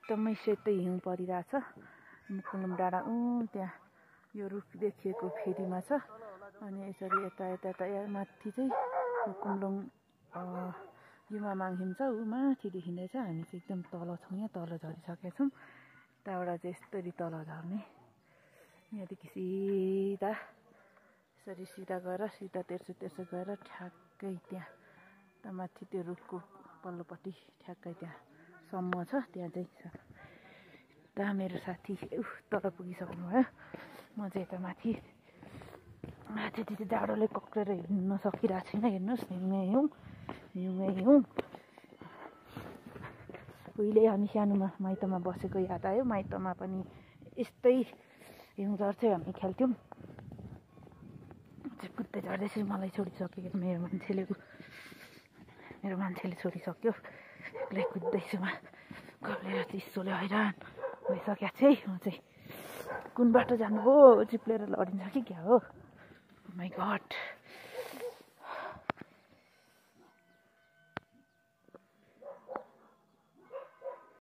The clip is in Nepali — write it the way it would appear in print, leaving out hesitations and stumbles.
एकदमै सेतै हिउँ परिरहेछ। मुकुलुङ डाँडा त्यहाँ यो रुख देखिएको फेरिमा छ। अनि यसरी यता माथि चाहिँ मुकुलुङ युमामाङ हिम छ, ऊ माथिदेखि नै छ। हामी चाहिँ एकदम तल छौँ, यहाँ तल झरिसकेका छौँ। त्यहाँबाट चाहिँ यस्तरी तल झर्ने, यहाँदेखि सिधा यसरी सिधा गएर सिधा तेर्सो गएर ठ्याक्कै त्यहाँ माथि त्यो रुखको पल्लोपट्टि ठ्याक्कै त्यहाँसम्म छ। त्यहाँ चाहिँ छ। त्यहाँ मेरो साथी तल पुगिसक्नु भयो। म चाहिँ यता माथि त्यति जाडोले कक्रेर हिँड्न सकिरहेको छैन। हेर्नुहोस्, हिउँ। उहिले हामी सानोमा माइतमा बसेको याद आयो। माइतमा पनि यस्तै हिउँ झर्थ्यो, हामी खेल्थ्यौँ। कुद्दै झर्दैछु, मलाई छोडिसक्यो मेरो मान्छेले छोडिसक्यो। एक्लै कुद्दैछु, कहिले चिसोले हैरान भइसकेको छु है। म चाहिँ कुन बाटो जानुभयो, चिप्लेर लडिन्छ कि क्या हो। My God.